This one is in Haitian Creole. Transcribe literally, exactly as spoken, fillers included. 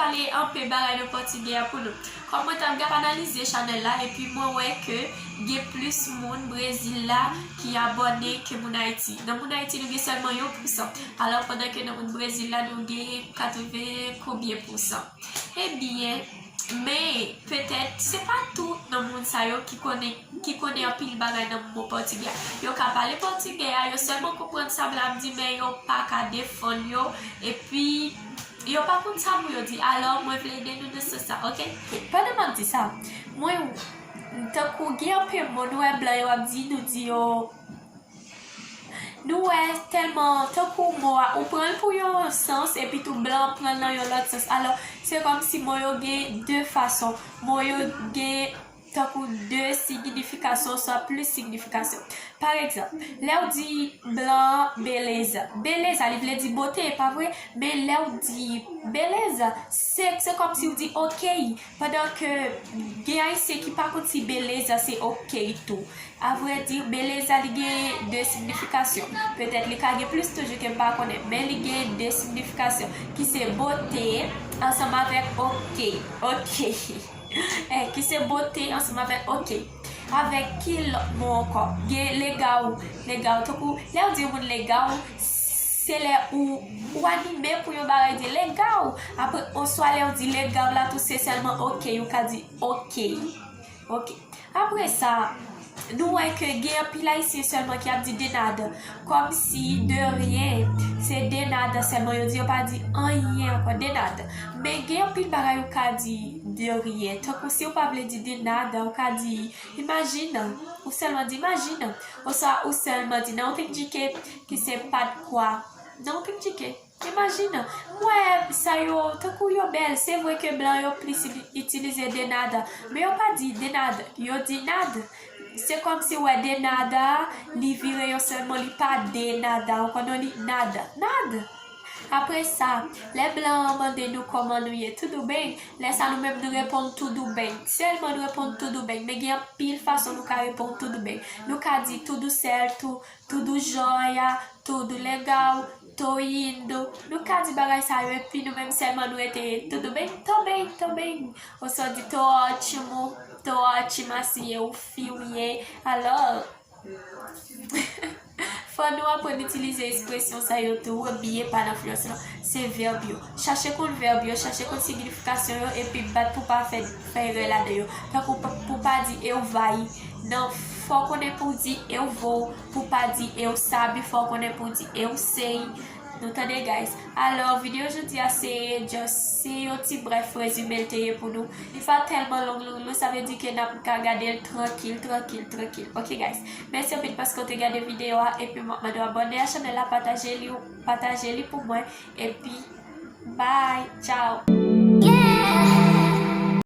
pale anpe bagay nan pòtigè a pou nou. Kòm mwen t ap, ap analize chanèl la, epi mwen wè ke gen plis moun Brezil la ki abòne ke moun Ayiti. Nan moun Ayiti, nou gen sèlman yon pousan. Alò, pandan ke nan moun Brezil la, nou gen katreven konbyen pousan. Ebyen, men, petèt, se pa tout nan moun sa yo ki konnen, ki konnen anpil bagay nan mo pòtigè a. Yo ka pale pòtigè a, yo sèlman konprann sa blan ap di, men yo pa ka defann yo, epi yo pa konn sa pou yo di. Alò, mwen vle ede nou nan sans sa, oke? Pandan m ap di sa, mwen, tankou gen anpe mo, nou wè blan yo ap di, nou di yo, nou wè tèlman, tankou mo a, ou pran l pou yon sans, epi tou blan an pran l nan yon lòt sans. Alò, se kòmsi mo yo gen de fason. Mo yo gen tankou de signifikasyon, oswa plis signifikasyon. Pa egzanp, lè w di blan beleza, beleza, li vle di bote, pa vre? Men lè w di beleza, se, se kòmsi w di oke. Pandan ke gen Ayisyen ki pa konn si beleza se oke tou. Avrèdi, beleza li gen de signifikasyon. Petèt li ka gen plis toujou ke m pa konnen, men li gen de signifikasyon, ki se bote ansanm avèk oke. Oke. Eh, ki se bote ansanm avèk oke. Avèk ki lòt mo ankò? Gen legal. Legal, tankou lè w di yon moun legal, se lè ou, ou anime pou yon bagay, di legal. Apre, oswa lè w di legal la tou, se sèlman oke, ou ka di oke. Oke. Apre sa, nou wè ke gen anpil Ayisyen sèlman ki ap di de nada. Kòmsi de rien, se de nada sèlman yo di, yo pa di anyen ankò, de nada. Men gen anpil bagay ou ka di de rien. Tankou si ou pa vle di de nada, ou ka di, imajina. Ou sèlman di imajina. Oswa ou sèlman di não tem de quê, ki se pa de kwa. Não tem de quê. Imajina. M wè sa yo, tankou yo bèl. Se vre ke blan yo plis itilize de nada, men yo pa di de nada, yo di nada. Se kòmsi w wè de nada, li vire yon sèl mo, li pa de nada ankò, non, li nada. Nada. Apre sa, lè blan an mande nou kòman nou ye, tudo bem, lè sa nou menm nou reponn tudo bem. Sèlman nou reponn tudo bem, men gen anpil fason nou ka reponn tudo bem. Nou ka di tudo certo, tudo jóia, tudo legal, tô indo. Nou ka di bagay sa yo, epi nou menm sèlman nou rete tudo bem, tô bem, tô bem. Oswa di tô ótimo, tô ótima, se ou fi ou ye. Alò, fò nou aprann itilize ekspresyon sa yo tou, oubyen pa nan fluwans lan. Se vèb yo. Chache konn vèb yo, chache konn signifikasyon yo, epi bat pou pa fè, fè erè ladan yo. Tankou p-, pou pa di eu vai. Non, fò konnen pou di eu vou, pou pa di eu sabe, fò konnen pou di eu sei. Nou tande, guys? Alò, videyo jodi a se just, se yon ti brèf rezime l te ye pou nou. Li pa tèlman long, long, long, sa vle di ke n ap ka gade l trankil, trankil, trankil. Oke, guys? Mèsi anpil paske w te gade videyo a, epi m ap mande w abòne a chanèl la, pataje li, pataje li pou mwen, epi bye, ciao.